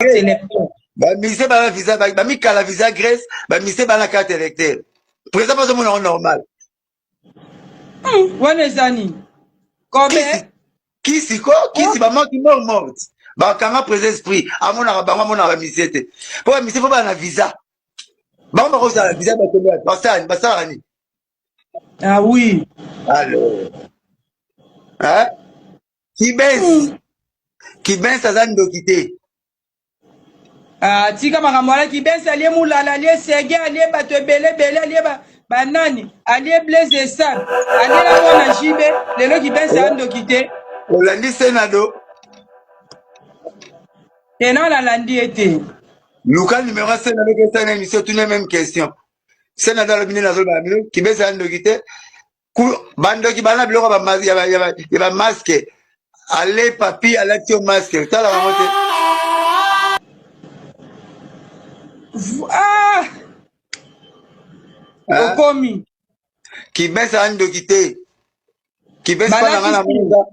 carte électeur. Bamusicien bana visa, bamikala visa Grèce, bamusicien bana carte électeur. Président bazomona yango normal. Wana eza nini? Kobe kisi ko kisi bamaki mort morte bakanga président esprit amonaka bango, amonaka bamusicien te, mpo bamusicien fo bana na visa. Bango bakozala visa, bakende basala basalaka nini? Ah oui. Alors, hein? Kibens, Kibens aza ndoki te. Ah, tika makambo wana. Kibens alie mulala, alie sege, alie bato ebele ebele, alie banani, alie Blaise Esan, alie na mwana jibe. Lelo Kibens aza ndoki te. Olandi Senado? Te, na nalandi ye te. Luka numéro ya Senado, kesala émission, tuna même question. Senado alobi nde nazoloba bino, Kibens aza ndoki te. Bandoki bana biloko ya bamasque. Ale papi alati yo masque, tala bango te. Ah! Okomi. Kibens aza ndoki te. Kibens mpa na nga namoni eza,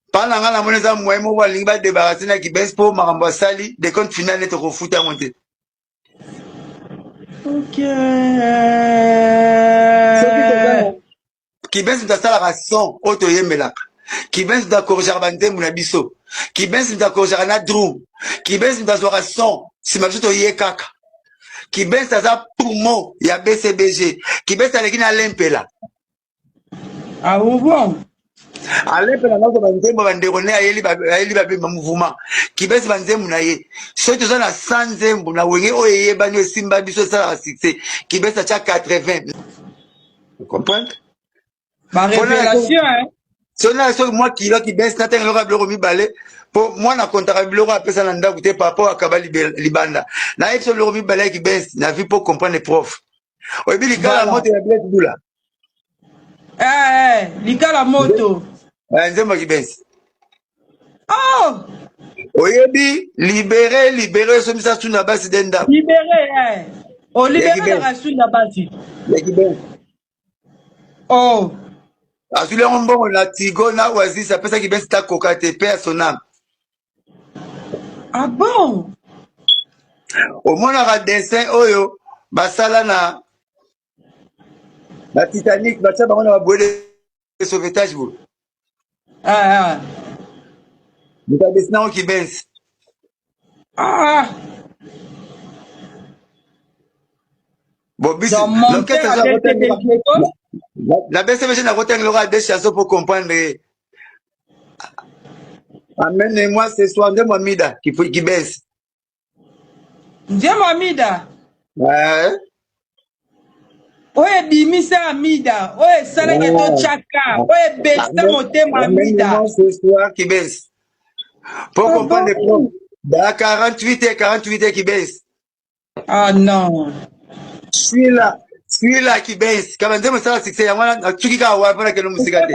mpa na nga namoni eza moyen moko balingi badébarrasser na Kibens, mpo makambo asali, décompte final nete kofuta yango te. Soki toza Kibens, moto asalaka son oyo toyembelaka. Kibens moto akorrigeaka banzembo na biso. Kibens moto akorrigeaka na drum. Kibens moto azwaka son, nsima biso toye kaka. Kibens aza poumon ya BCBG. Kibens aleki na Lempela. Ah bon? Alempela nazwa banzembo bandeko ne ayeli ayeli babemba mouvement. Kibens banzembo na ye, soki toza na 100 nzembo na Wenge oyo eyebani, oyo esimba biso, esalaka succès, Kibens atya 80. Comprendre? Barévélation, hein? Soki na soki mwa kilo Kibens, natanga eloko ya biloko mibale, mpo mwana akontaka biloko apesa na ndako te. Papa oyo akaba libanda, nayebi so biloko mibale ya Kibens na vie mpo comprendre. Prof, oyebi Likala Moto ya Blaise Bula? Eh, eh, Likala Moto. Nzembo ya Kibens. Oh! Oyebi Libere? Libere esomisa suna basi de ndako. Libere, eh. Oh, libere na suna basi. Ya Kibens. Oh. Azwili yango mbongo na Tigo na Oasis, apesaki Bensi ta koka te pe ya sonam. Ah bon? Omonaka dessin oyo basala na na Titanic, batia bango na babouée de sauvetage boye? Ah, ah. Moto adessiner yango, Kibens. Ah. Bon, bisi Donc, monteur l'orchestre à BCBG ko? Na BCBG nakotanga eloko ya deux chansons pour comprendre. Amène-moi ce soir, nde Mwamida Kibens. Nzembo Amida. Ouais. Oyo ebimisa Amida, oyo esalaki totyaka, oyo ebekisa motema Amida. Amène-moi ce soir, Kibens. Pour Ah comprendre les bon? profs. Dans 48 et 48 et Kibens. Ah non. Suis-là. Suis-là, Kibens. Kama nzembo esala succès yango wana, natuki kaka wana mpona kende mosika te.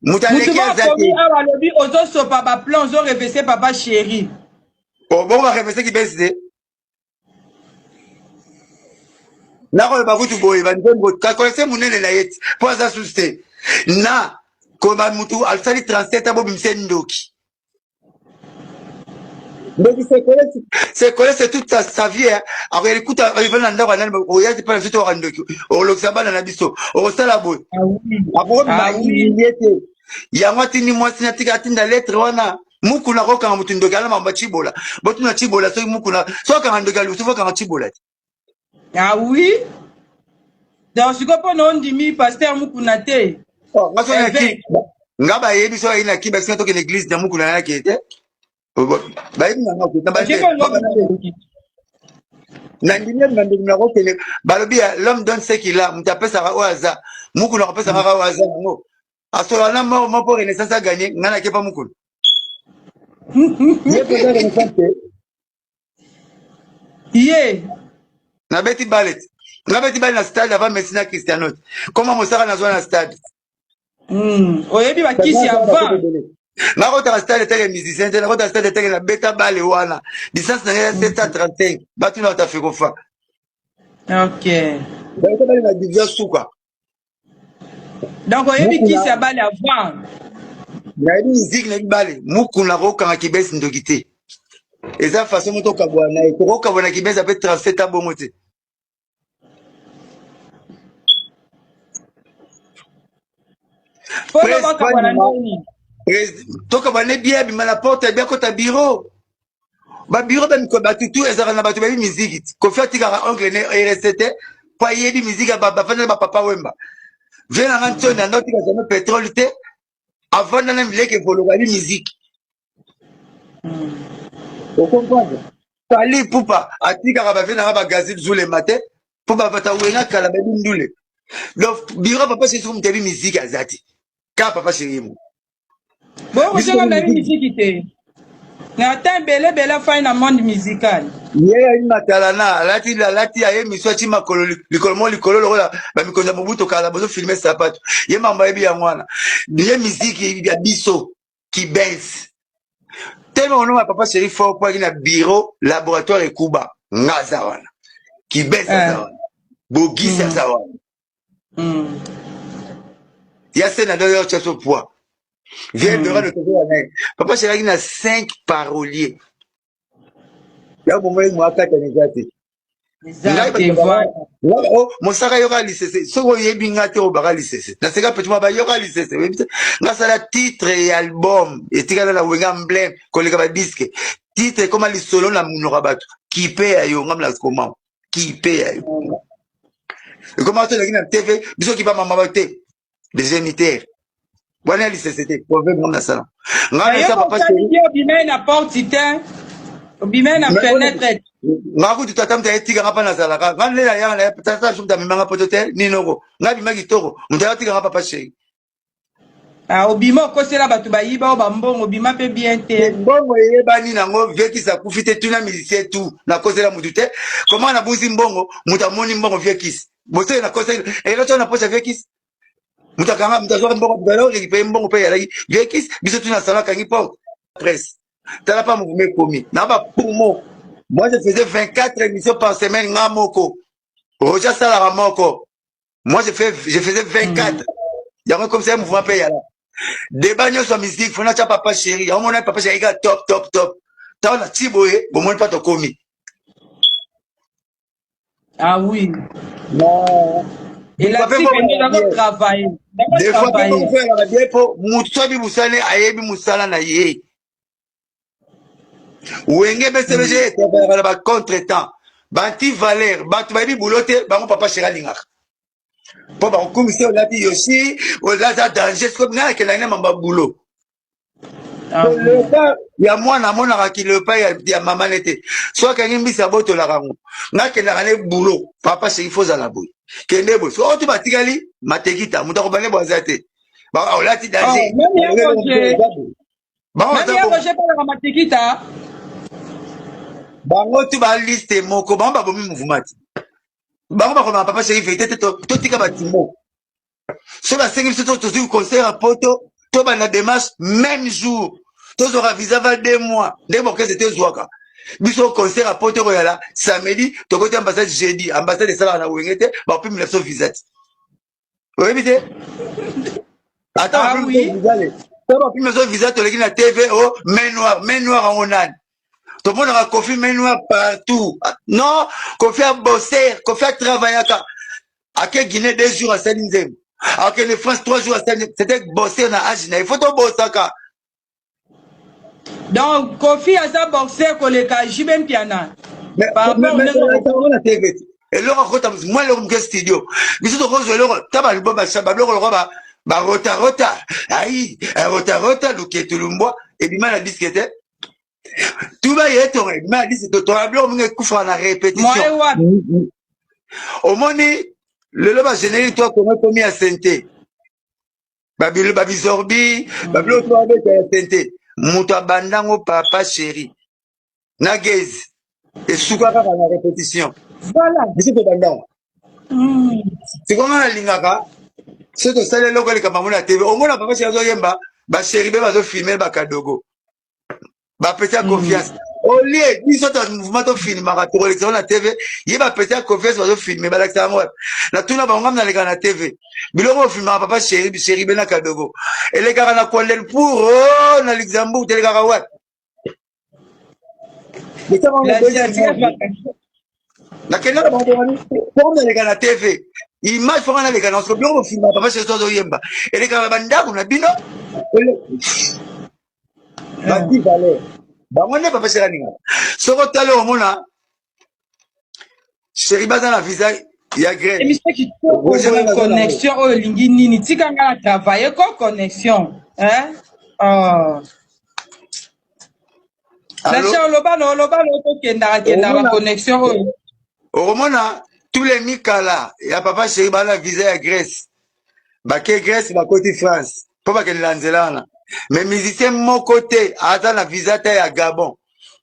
Moto Mutu aleki moko aza akomi te. awa, alobi ozosopa baplan, ozorevese papa chéri. Bongo barevese Kibens te. Nakoloba kutu boye, banzembo kakolese monene na ye ti mpo aza susu te na koloba. Mutu asali 37, abobimisa ndoki. Ndoki c'est c'est toute sa vie, hein. Akoyeli kuta arrive na ndako ya nani, oya te mpe na biso toyoka ndoki, okolokisa bana na biso, okosala boye. Ah oui. Akokobima Ah oui. humilie te. Yango atindi mwasi natika atinda lettre wana. Mukuna akokanga motu ndoki ala makambo ya Cibola. Botuna Cibola soki Mukuna soki akanga ndoki ya liboso, fokanga Cibola te. Ah oui. Donc sikoyo mpo na ondimi pasteur Mukuna te? Oh, nga soki naki Évêque. nga bayebi soki ayi na ki basinga tokende église na Mukuna nayaki te. Bayebi na nga na Oke. Nandimi na ndimi nakokende. Balobi ya l'homme donne ce qu'il a, moto apesaka oyo aza. Mukuna akopesa kaka oyo aza yango. Asola na mort moko, Renaissance aganye, nga nakepa Mukuna, ye mpenza Renaissance te. Ye. Nabeti bale te, nabeti bale na stade avant Messi na Cristiano te. Koma mosaka nazwa na stade. Oyebi bakisi avant. Nakotaka stade teke musicien te, nakotaka stade teke nabeta bale wana. Distance na ngai ya 735, batuna bata Fekofa. Nabeta bale na division suka. Donc oyebi kisi ya bale avant. Nayebi musique, nayebi bale. Mukuna akokanga Kibesi ndoki te. Eza façon moko tokabwana na ye. Tokokabwana Kibenza mpe 37 ans bongo te. Tokabwana bien abima na porte bien akota bureau. Ba bureau ba mikolo bato tout ezalaka na bato bayebi miziki. Koffi atikaka oncle ne RSC te mpo ayebi miziki ya bafanda na ba papa Wemba. Vie na nga Ntoni anda otika jamais pétrole te. Avanda na mileke evoloka ayebi miziki. Okomprendre? Fally Ipupa atikaka ba vie na nga ba Gazil Zulema te mpo bavata wenga kala bayebi ndule. Donc bureau papa chéri soki moto ayebi miziki aza te. Kaka papa chéri ye moko. Bongo soki ayebi miziki te. Na ata ebele ebele afai na monde musical. Ye ayebi matalana alati alati aye miso ati makolo likolo moko likolo lokola ba mikonzi ya Mobutu kala bozo filmer sapato. Ye mambo ayebi yango wana. Ye miziki ya biso kibens. Tellement onoma papa chéri fort po na bureau laboratoire ekuba nga aza wana. Kibens aza wana. Bogisi aza wana. Ya se na doyo tya so poids. Viens Dora de tozola na ye. Papa chéri aki na 5 paroliers. Ya bomoi mo akata na eza te. Oh, mosaka yoka lisese soki oyebi nga te obaka lisese naseka petit mwa bayoka lisese oyebi te nga sala titre ya album etikala na wenga emblème koleka badiske titre ekoma lisolo na monoko ya bato kipe ya yo nga mna koma kipe ya yo ekoma toleki na tv biso kipa mama ba te des génitaires wana ya lisese te proverbe nga nasala nga nasa papa chéri obimai na porte te obimai na fenêtre nga kutu tata moto ayetika nga mpa nazalaka nga nde nayaka na tata biso moto amemanga poto te ninoko nga bima kitoko moto ayotika nga papa chéri Ah, obima okosela bato bayiba oyo bambongo obima mpe bien te mbongo eyebani nango viekis akufi te tuna musicien tout nakosela motu te koma nabuzi mbongo moto amoni mbongo viekis boseke nakosela elotya na poche ya viekis moto akanga moto azwaka mbongo bala orécupere mbongo mpe eyalaki viekis biso tuna salon akangi porte presse tala pa mouvement ekomi na ba poumon moi je faisais 24 émissions par semaine nga moko roger asalaka moko moi je, fais, je faisais 24 yango comme ça mouvement mpe eyala débat nyonso ya musique fona tya papa chéri yango mona papa chéri kaka top top top ntango na ti boye bomoni mpa tokomi Ah oui. Non. elakisi mpenza oza kotravaille des fois mpe kofelaka bien mpo motu so ayebi mosala ne ayebi mosala na ye wenge bcbg etravaillaka na bacontre temps banti valeur bato bayebi bulo te bango papa chéri alingaka mpo bakokumisa olati yoshi olaza danger sikoyo ngai nakendaki na mamba bulo Ah. Leopard ya mwana amonaka ki leopard ya, ya mama ne te so akangi mbisi abotolaka yango nga akendaka ne boulot papa chéri fo ozala boye kende boye so oyo batikali matekita moto akobande boye aza te olati danger bango tu baliste moko bango babomi mouvement te bango bakomaka papa chéri verité te totika batimo soki basengi biso tozwi concert ya poto tobanda démarche même jour tozwaka visa va deux mois ndenge baorchestre te ezwaka biso concert ya poto ekoyala samedi tokoti ambassade jeudi ambassade esalaka na wenge te bapimela biso visa te oyebi te ata ah bapimela biso visa toleki na tv o oh, main noire main noire yango nani tomonaka kofi main noire partout non kofi aboser kofi atravaillaka ake Guinée deux jours asali nzembo akende France trois jours asali c'était bosser na age na ye faut tobosaka donc Koffi aza boxer koleka JB Mpiana na TV eloko akota mwa eloko moke studio biso tokozwa eloko ta balbo babiloko lokola barotarota ai rotarota luketu lumbwa ebima na diske te tuba ye tonga ebima na diske totola biloko mingi ekufaka na répétition omoni lelo bagénérique to kongo ekomi ya sente babizorbi babiloko to babeta ya sente moto abandango papa chéri na geze esuka kaka na répétition biso tobandango sikoyo nga nalingaka soki tosali eloko eleka bango na tv omona papa chéri azoyemba bacheri be bazofilme bakadogo bapesi ya confiance olie biso to mouvement tofilmaka tokolekisa yango na tv ye bapesi ya confiance bazofilme balakisa yango wapi natuna bango ngam nalekaka na tv biloko ofilmaka papa chéri chéri be na kadogo elekaka na kuala lumpur oh, na luxembourg telekaka wapi Nakendaka bango boni mpo naleka na TV image fo nga naleka na biloko bofilma papa chéri azoyemba elekaka na bandako na bino bati valeur bango nde papa chéri alingaka soki otali omona chéri baza na visa ya Grèce. Émission kitoko boye connexion oyo olingi nini tika nga na travailler ko connexion hein oh. Nacha oloba na oloba na tokendaka kendaka ba connexion oyo. Okomona tous les mikala ya papa chéri bana visa ya Grèce. Bake Grèce bakoti France mpo bakende na nzela wana. Mais musicien moko te aza na visa te ya Gabon.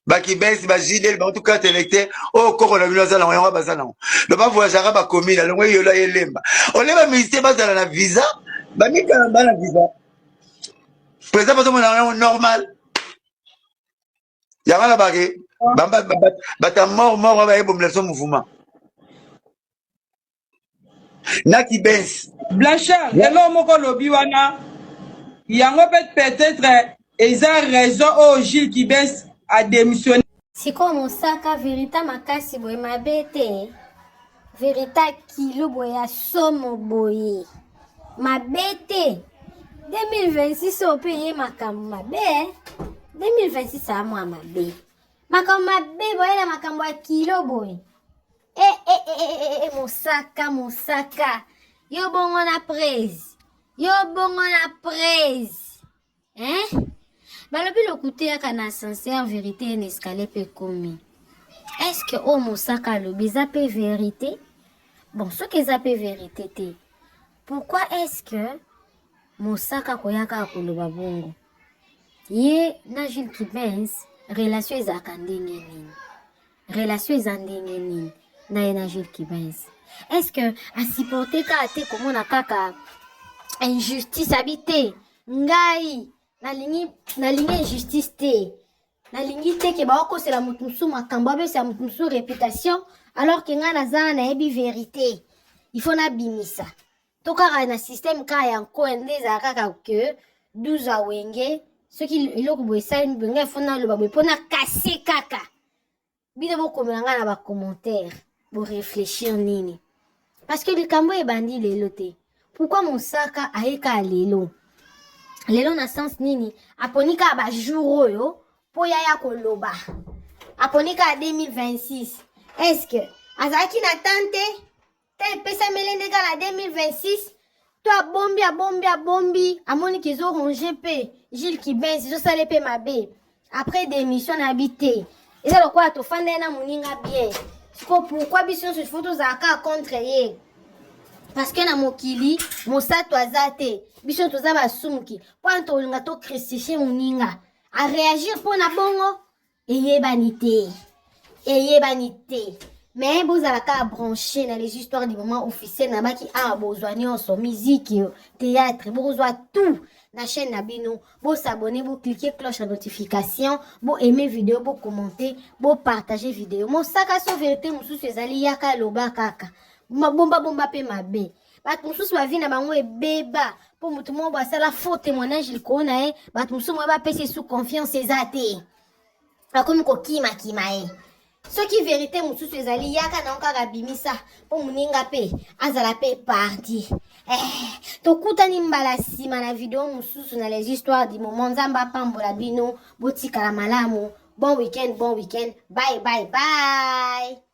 Bakibesi ba JDL bango tout carte électeur oyo koko na bino aza nango yango baza nango. Donc ba voyageaka ba commune alongo yolo yelemba. Oleba musicien bazala na visa, ba mikala bana visa. Président bazomona yango normal. Yango na bake bamba bata mort mort baye bomela biso mouvement. Na kibens. Blanchard, eloko moko olobi wana yango mpe peut-être eza raison oyo Gilles Kibens a démissionné. Sikoyo mosaka verite makasi boye mabe te verite kilo boye ya somo boye mabe te 2026 oyo mpe ye makambo mabe 2026 aa mwa mabe makambo mabe boye na makambo ya kilo boye e, e, e, e, e, e, mosaka mosaka yo bongo na prese yo bongo na prese Hein? Balobi lokuta eyaka na ascenseur verite na escalier mpe ekomi. Est-ce que oyo mosaka alobi eza mpe verite? Bon, soki eza mpe verite te, pourquoi est-ce que mosaka akoya kaka koloba bongo? Ye na Jules Kibens relation ezalaka ndenge nini? Relation eza ndenge nini na ye na Jules Kibens? Est-ce que asupporte kaka te komona kaka injustice abi te ngai nalingi nalingi injustice te nalingi te ke baokosela moto mosusu makambo abesa moto mosusu réputation alors ke ngai naza nayebi verité il faut nabimisa to kaka na système kaka ya nkoya nde ezala kaka ke 12 awenge soki eloko boye esalemi boye ngai fo naloba boye mpo nakase kaka bino bokomela ngai na bacommentaire boreflechir nini parce que likambo ebandi lelo te pourquoi mosaka aye kaka lelo lelo na sens nini aponi kaka bajour oyo mpo yaya koloba aponi kaka 2026 est ce que azalaki na temps te te epesameli nde kaka na 2026 to abombi abombi abombi amoni ke ezo ronge mpe Gilles Kibens ezosala mpe mabe après démission na bi te eza lokola tofandaki na moninga bien sikoyo pourquoi biso nyonso ifo tozala kaka contre ye parce que na mokili mosato aza te biso toza basumuki mpo wana tolinga to crucifie moninga areagir mpo na bongo Eyebani te. Eyebani te. Mais bozala kaka branché na les histoires du moment officiel na baki awa bozwa nyonso musique théâtre bokozwa tout na chaîne na bino bo s'abonner bo cliquer cloche ya notification bo aimer vidéo bo commenter bo partager vidéo mosaka so vérité mosusu ezali yaka loba kaka bomba bomba mpe mabe bato mosusu bavi na bango ebeba mpo moto moko basala faux témoignage likolo na ye bato mosusu moye bapesi esu confiance eza te akomi kokimakima ye soki verite mosusu ezali yaka na yo kaka bimisa mpo moninga mpe azala mpe parti eh, tokutani mbala nsima na video mosusu na les histoires du moment nzambe apambola bino botikala malamu bon week-end bon week-end bye bye bye.